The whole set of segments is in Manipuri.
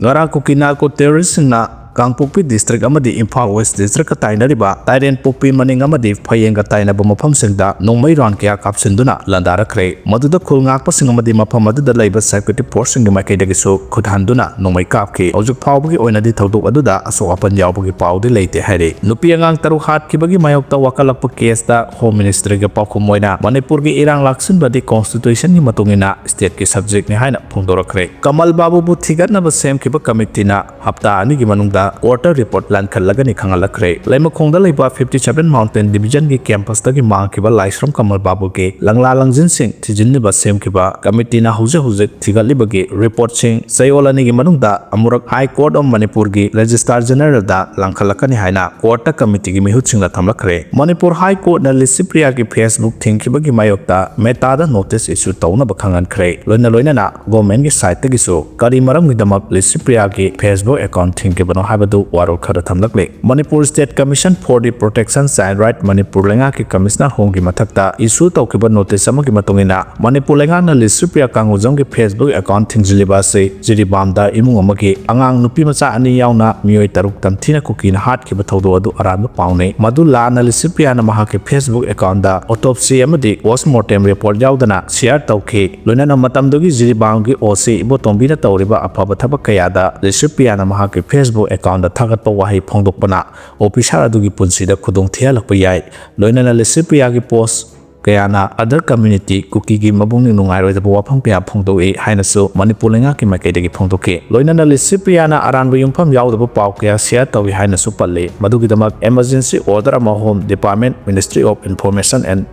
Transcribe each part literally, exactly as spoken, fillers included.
ꯉꯔꯥꯡ ꯀꯨꯀꯤ ꯅꯥꯔꯀꯣ ꯇꯦꯔꯣꯔꯤꯁꯁꯤꯡꯅ ꯀꯥꯡꯄꯣꯛꯄꯤ ꯗꯤꯁꯇ꯭ꯔꯤꯛ ꯑꯃꯗꯤ ꯏꯝꯐꯥꯜ ꯋꯦꯁ ꯗꯤꯁꯇ꯭ꯔꯤꯛꯀ ꯇꯥꯏꯅꯔꯤꯕ ꯇꯥꯏꯔꯦꯟ ꯄꯣꯛꯄꯤ ꯃꯅꯤꯡ ꯑꯃꯗꯤ ꯐꯌꯦꯡꯒ ꯇꯥꯏꯅꯕ ꯃꯐꯝꯁꯤꯡꯗ ꯅꯣꯡꯃꯩ ꯔꯥꯎꯟ ꯀꯌꯥ ꯀꯥꯞꯁꯤꯟꯗꯨꯅ ꯂꯥꯟꯗꯥꯔꯛꯈ꯭ꯔꯦ꯫ ꯃꯗꯨꯗ ꯈꯨꯜ ꯉꯥꯛꯄꯁꯤꯡ ꯑꯃꯗꯤ ꯃꯐꯝ ꯑꯗꯨꯗ ꯂꯩꯕ ꯁꯦꯀ꯭ꯌꯨꯔꯤꯇꯤ ꯐꯣꯔꯁꯁꯤꯡꯒꯤ ꯃꯥꯏꯀꯩꯗꯒꯤꯁꯨ ꯈꯨꯠ ꯍꯟꯗꯨꯅ ꯅꯣꯡꯃꯩ ꯀꯥꯞꯈꯤ꯫ ꯍꯧꯖꯤꯛ ꯐꯥꯎꯕꯒꯤ ꯑꯣꯏꯅꯗꯤ ꯊꯧꯗꯣꯛ ꯑꯗꯨꯗ ꯑꯁꯣꯛ ꯑꯄꯟ ꯌꯥꯎꯕꯒꯤ ꯄꯥꯎꯗꯤ ꯂꯩꯇꯦ ꯍꯥꯏꯔꯤ꯫ ꯅꯨꯄꯤ ꯑꯉꯥꯡ ꯇꯔꯨꯛ ꯍꯥꯠꯈꯤꯕꯒꯤ ꯃꯥꯌꯣꯛꯇ ꯋꯥꯀꯠꯂꯛꯄ ꯀꯦꯁꯇ ꯍꯣꯝ ꯃꯤꯅꯤꯁꯇ꯭ꯔꯤꯒꯤ ꯄꯥꯎꯈꯨꯝ ꯑꯣꯏꯅ ꯃꯅꯤꯄꯨꯔꯒꯤ ꯏꯔꯥꯡ ꯂꯥꯛꯁꯤꯟꯕꯗꯤ ꯀꯣꯟꯁꯇꯤꯇ꯭ꯌꯨꯁꯟꯒꯤ ꯃꯇꯨꯡ ꯏꯟꯅ ꯁ꯭ꯇꯦꯠꯀꯤ ꯁꯕꯖꯦꯛꯅꯤ ꯍꯥꯏꯅ ꯐꯣꯡꯗꯣꯔꯛꯈ꯭ꯔꯦ꯫ ꯀꯃꯜ ꯕꯥꯕꯨꯕꯨ ꯊꯤꯒꯠꯅꯕ ꯁꯦꯝꯈꯤꯕ ꯀꯃꯤꯇꯤꯅ ꯍꯞꯇꯥ ꯑꯅꯤꯒꯤ ꯃꯅꯨꯡꯗ ꯀꯣꯔꯠꯇ ꯔꯤꯄꯣꯔꯠ ꯂꯥꯟꯈꯠꯂꯒꯅꯤ ꯈꯪꯍꯜꯂꯛꯈ꯭ꯔꯦ꯫ ꯂꯩꯃꯈꯣꯡꯗ ꯂꯩꯕ ꯐꯤꯐꯇꯤ ꯁꯚꯦꯟ ꯃꯥꯎꯟꯇꯦꯟ ꯗꯤꯕꯤꯖꯟꯒꯤ ꯀꯦꯝꯄꯁꯇꯒꯤ ꯃꯥꯡꯈꯤꯕ ꯂꯥꯏꯁ꯭ꯔꯝ ꯀꯃꯜ ꯕꯥꯕꯨꯒꯤ ꯂꯪꯂꯥ ꯂꯪꯖꯤꯟꯁꯤꯡ ꯊꯤꯖꯤꯟꯅꯕ ꯁꯦꯝꯈꯤꯕ ꯀꯃꯤꯇꯤꯅ ꯍꯧꯖꯤꯛ ꯍꯧꯖꯤꯛ ꯊꯤꯒꯠꯂꯤꯕꯒꯤ ꯔꯤꯄꯣꯔꯠꯁꯤꯡ ꯆꯌꯣꯜ ꯑꯅꯤꯒꯤ ꯃꯅꯨꯡꯗ ꯑꯃꯨꯔꯛ ꯍꯥꯏ ꯀꯣꯔꯠ ꯑꯣꯐ ꯃꯅꯤꯄꯨꯔꯒꯤ ꯔꯦꯖꯤꯁꯇ꯭ꯔꯥꯔ ꯖꯦꯅꯔꯦꯜꯗ ꯂꯥꯡꯈꯠꯂꯛꯀꯅꯤ ꯍꯥꯏꯅ ꯀꯣꯔꯠꯇ ꯀꯃꯤꯇꯤꯒꯤ ꯃꯤꯍꯨꯠꯁꯤꯡꯅ ꯊꯝꯂꯛꯈ꯭ꯔꯦ꯫ ꯃꯅꯤꯄꯨꯔ ꯍꯥꯏ ꯀꯣꯔꯠꯅ ꯂꯤꯁꯤꯄ꯭ꯔꯤꯌꯥꯒꯤ ꯐꯦꯁꯕꯨꯛ ꯊꯤꯡꯈꯤꯕꯒꯤ ꯃꯥꯌꯣꯛꯇ ꯃꯦꯇꯥꯗ ꯅꯣꯇꯤꯁ ꯏꯁꯨ ꯇꯧꯅꯕ ꯈꯪꯍꯟꯈ꯭ꯔꯦ꯫ ꯂꯣꯏꯅ ꯂꯣꯏꯅꯅ ꯒꯣꯔꯃꯦꯟꯒꯤ ꯁꯥꯏꯠꯇꯒꯤꯁꯨ ꯀꯔꯤ ꯃꯔꯝꯒꯤꯗꯃꯛ ꯂꯤꯁꯤꯄ꯭ꯔꯤꯌꯥꯒꯤ ꯐꯦꯁꯕꯨꯛ ꯑꯦꯀꯥꯎꯟ ꯊꯤꯡꯈꯤꯕꯅꯣ ꯍꯥꯏꯕꯗꯨ ꯋꯥꯔꯣꯜ ꯈꯔ ꯊꯝꯂꯛꯂꯤ꯫ ꯃꯅꯤꯄꯨꯔ ꯁ꯭ꯇꯦꯠ ꯀꯃꯤꯁꯟ ꯐꯣꯔ ꯗꯤ ꯄ꯭ꯔꯣꯇꯦꯛꯁꯟ ꯆꯥꯏꯜ ꯔꯥꯏꯠ ꯃꯅꯤꯄꯨꯔ ꯂꯩꯉꯥꯛꯀꯤ ꯀꯃꯤꯁꯅꯔ ꯍꯣꯝꯒꯤ ꯃꯊꯛꯇ ꯏꯁꯨ ꯇꯧꯈꯤꯕ ꯅꯣꯇꯤꯁ ꯑꯃꯒꯤ ꯃꯇꯨꯡ ꯏꯟꯅ, ꯃꯅꯤꯄꯨꯔ ꯂꯩꯉꯥꯛꯅ ꯂꯤꯁꯤꯄ꯭ꯔꯤꯌꯥ ꯀꯥꯡꯒꯨꯖꯝꯒꯤ ꯐꯦꯁꯕꯨꯛ ꯑꯦꯀꯥꯎꯟ ꯊꯤꯡꯖꯤꯜꯂꯤꯕ ꯑꯁꯤ ꯖꯤꯔꯤꯕꯥꯝꯗ ꯏꯃꯨꯡ ꯑꯃꯒꯤ ꯑꯉꯥꯡ ꯅꯨꯄꯤ ꯃꯆꯥ ꯑꯅꯤ ꯌꯥꯎꯅ ꯃꯤꯑꯣꯏ ꯇꯔꯨꯛ ꯇꯝꯊꯤꯅ ꯀꯨꯀꯤꯅ ꯍꯥꯠꯈꯤꯕ ꯊꯧꯗꯣꯛ ꯑꯗꯨ ꯑꯔꯥꯟꯕ ꯄꯥꯎꯅꯤ꯫ ꯃꯗꯨ ꯂꯥꯟꯅ ꯂꯤꯁꯤꯄ꯭ꯔꯤꯌꯥꯅ ꯃꯍꯥꯛꯀꯤ ꯐꯦꯁꯕꯨꯛ ꯑꯦꯀꯥꯎꯟꯗ ꯑꯣꯇꯣꯞꯁꯤ ꯑꯃꯗꯤ ꯄꯣꯁꯃꯣꯔꯇꯦꯝ ꯔꯤꯄꯣꯔꯠ ꯌꯥꯎꯗꯅ ꯁꯤꯌꯥꯔ ꯇꯧꯈꯤ꯫ ꯂꯣꯏꯅꯅ ꯃꯇꯝꯗꯨꯒꯤ ꯖꯤꯔꯤꯕꯥꯝꯒꯤ ꯑꯣ ꯁꯤ ꯏꯕꯣꯇꯣꯝꯕꯤꯅ ꯇꯧꯔꯤꯕ ꯑꯐꯕ ꯊꯕꯛ ꯀꯌꯥꯗ ꯂꯤꯁꯤꯄ꯭ꯔꯤꯌꯥꯅ ꯃꯍꯥꯛꯀꯤ ꯐꯦꯁꯕꯨꯛ ꯑꯦꯀꯥꯎꯟꯗ ꯊꯥꯒꯠꯄ ꯋꯥꯍꯩ ꯐꯣꯡꯗꯣꯛꯄꯅ ꯑꯣꯐꯤꯁꯥꯔ ꯑꯗꯨꯒꯤ ꯄꯨꯟꯁꯤꯗ ꯈꯨꯗꯣꯡ ꯊꯤꯍꯜꯂꯛꯄ ꯌꯥꯏ꯫ ꯂꯣꯏꯅꯅ ꯂꯤꯁꯤꯄ꯭ꯔꯤꯌꯥꯒꯤ ꯄꯣꯁ ꯀꯌꯥꯅ ꯑꯗꯔ ꯀꯝꯃ꯭ꯌꯨꯅꯤꯇꯤ ꯀꯨꯀꯤꯒꯤ ꯃꯕꯨꯛꯅꯤꯡ ꯅꯨꯡꯉꯥꯏꯔꯣꯏꯗꯕ ꯋꯥꯐꯝ ꯀꯌꯥ ꯐꯣꯡꯗꯣꯛꯏ ꯍꯥꯏꯅꯁꯨ ꯃꯅꯤꯄꯨꯔ ꯂꯩꯉꯥꯛꯀꯤ ꯃꯥꯏꯀꯩꯗꯒꯤ ꯐꯣꯡꯗꯣꯛꯈꯤ꯫ ꯂꯣꯏꯅꯅ ꯂꯤꯁꯤꯄ꯭ꯔꯤꯌꯥꯅ ꯑꯔꯥꯟꯕ ꯌꯨꯝꯐꯝ ꯌꯥꯎꯗꯕ ꯄꯥꯎ ꯀꯌꯥ ꯁꯤꯌꯥꯔ ꯇꯧꯏ ꯍꯥꯏꯅꯁꯨ ꯄꯜꯂꯤ꯫ ꯃꯗꯨꯒꯤꯗꯃꯛ emergency order ꯑꯃ Home Department, Ministry of Information and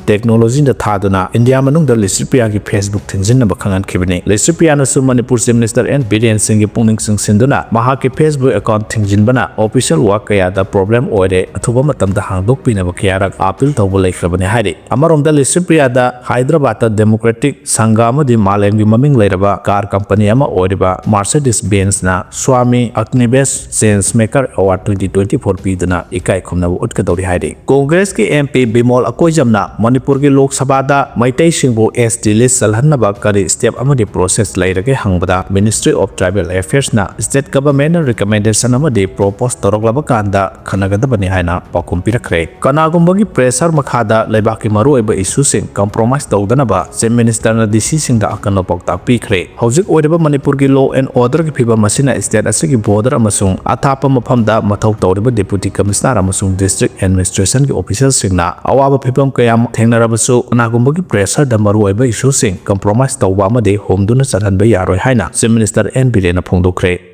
Technology ꯗ ꯊꯥꯗꯨꯅ ꯏꯟꯗꯤꯌꯥ ꯃꯅꯨꯡꯗ ꯂꯤꯁꯤꯄ꯭ꯔꯤꯌꯥꯒꯤ ꯐꯦꯁꯕꯨꯛ ꯊꯤꯡꯖꯤꯟꯅꯕ ꯈꯪꯍꯟꯈꯤꯕꯅꯤ꯫ ꯂꯤꯁꯤꯄ꯭ꯔꯤꯌꯥꯅꯁꯨ Manipur chief minister N Biren ꯁꯤꯡꯒꯤ ꯄꯨꯛꯅꯤꯡ ꯆꯤꯡꯁꯤꯟꯗꯨꯅ ꯃꯍꯥꯛꯀꯤ ꯐꯦꯁꯕꯨꯛ ꯑꯦꯀꯥꯎꯟ ꯊꯤꯡꯖꯤꯟꯕꯅ ꯑꯣꯐꯤꯁꯤꯌꯦꯜ ꯋꯥꯔꯛ ꯀꯌꯥꯗ ꯄ꯭ꯔꯣꯕ꯭ꯂꯦꯝ ꯑꯣꯏꯔꯦ, ꯑꯊꯨꯕ ꯃꯇꯝꯗ ꯍꯥꯡꯗꯣꯛꯄꯤꯅꯕ ꯀꯌꯥꯔꯛ ꯑꯥꯄꯤꯜ ꯇꯧꯕ ꯂꯩꯈ꯭ꯔꯕꯅꯤ ꯍꯥꯏꯔꯤ꯫ ꯑꯃꯔꯣꯝꯗ ꯂꯤꯁꯤꯄ꯭ꯔꯤꯌꯥꯗ ꯍꯥꯏꯗ꯭ꯔꯕꯥꯗꯇ ꯗꯦꯃꯣꯀ꯭ꯔꯦꯇꯤꯛ ꯁꯪꯘ ꯑꯃꯗꯤ ꯃꯥꯂꯦꯝꯒꯤ ꯃꯃꯤꯡ ꯂꯩꯔꯕ ꯀꯥꯔ ꯀꯝꯄꯅꯤ ꯑꯃ ꯑꯣꯏꯔꯤꯕ ꯃꯥꯔꯁꯤꯗꯤꯁ ꯕꯦꯟꯖꯅ Swami Agnivesh change maker award twenty twenty four ꯄꯤꯗꯨꯅ ꯏꯀꯥꯏ ꯈꯨꯝꯅꯕ ꯎꯠꯀꯗꯧꯔꯤ ꯍꯥꯏꯔꯤ꯫ ꯀꯣꯡꯒ꯭ꯔꯦꯁꯀꯤ ꯑꯦꯝ ꯄꯤ ꯕꯤꯃꯣꯜ ꯑꯀꯣꯏꯖꯝꯅ ꯃꯅꯤꯄꯨꯔꯒꯤ ꯂꯣꯛ ꯁꯚꯥꯗ ꯃꯩꯇꯩꯁꯤꯡꯕꯨ S T list ꯆꯜꯍꯟꯅꯕ ꯀꯔꯤ step ꯑꯃꯗꯤ process ꯂꯩꯔꯒꯦ ꯍꯪꯕꯗ Ministry of Tribal Affairs ꯅ state government ꯅ recommendation ꯑꯃꯗꯤ propose ꯇꯧꯔꯛꯂꯕ ꯀꯥꯟꯗ ꯈꯟꯅꯒꯗꯕꯅꯤ ꯍꯥꯏꯅ ꯄꯥꯎꯈꯨꯝ ꯄꯤꯔꯛꯈ꯭ꯔꯦ꯫ ꯀꯅꯥꯒꯨꯝꯕꯒꯤ pressure ꯃꯈꯥꯗ ꯂꯩꯕꯥꯛꯀꯤ ꯃꯔꯨꯑꯣꯏꯕ issue ꯁꯤꯡ compromise ꯇꯧꯗꯅꯕ Chief Minister ꯅ D C ꯁꯤꯡꯗ ꯑꯀꯟꯕ ꯄꯥꯎꯇꯥꯛ ꯄꯤꯈ꯭ꯔꯦ꯫ ꯍꯧꯖꯤꯛ ꯑꯣꯏꯔꯤꯕ ꯃꯅꯤꯄꯨꯔꯒꯤ law and order ꯒꯤ ꯐꯤꯕꯝ ꯑꯁꯤꯅ state ꯑꯁꯤꯒꯤ border ꯑꯃꯁꯨꯡ ꯑꯊꯥꯞꯄ ꯃꯐꯝꯗ ꯃꯊꯧ ꯇꯧꯔꯤꯕ Deputy Commissioner ꯑꯃꯁꯨꯡ District Administration ꯒꯤ official ꯁꯤꯡꯅ ꯑꯋꯥꯕ ꯐꯤꯕꯝ ꯀꯌꯥ ꯊꯦꯡꯅꯔꯕꯁꯨ ꯀꯅꯥꯒꯨꯝꯕꯒꯤ pressure ꯗ ꯃꯔꯨꯑꯣꯏꯕ issue ꯁꯤꯡ compromise ꯇꯧꯕ ꯑꯃꯗꯤ ꯍꯣꯝꯗꯨꯅ ꯆꯠꯍꯟꯕ ꯌꯥꯔꯣꯏ ꯍꯥꯏꯅ Chief Minister N Biren ꯅ ꯐꯣꯡꯗꯣꯛꯈ꯭ꯔꯦ꯫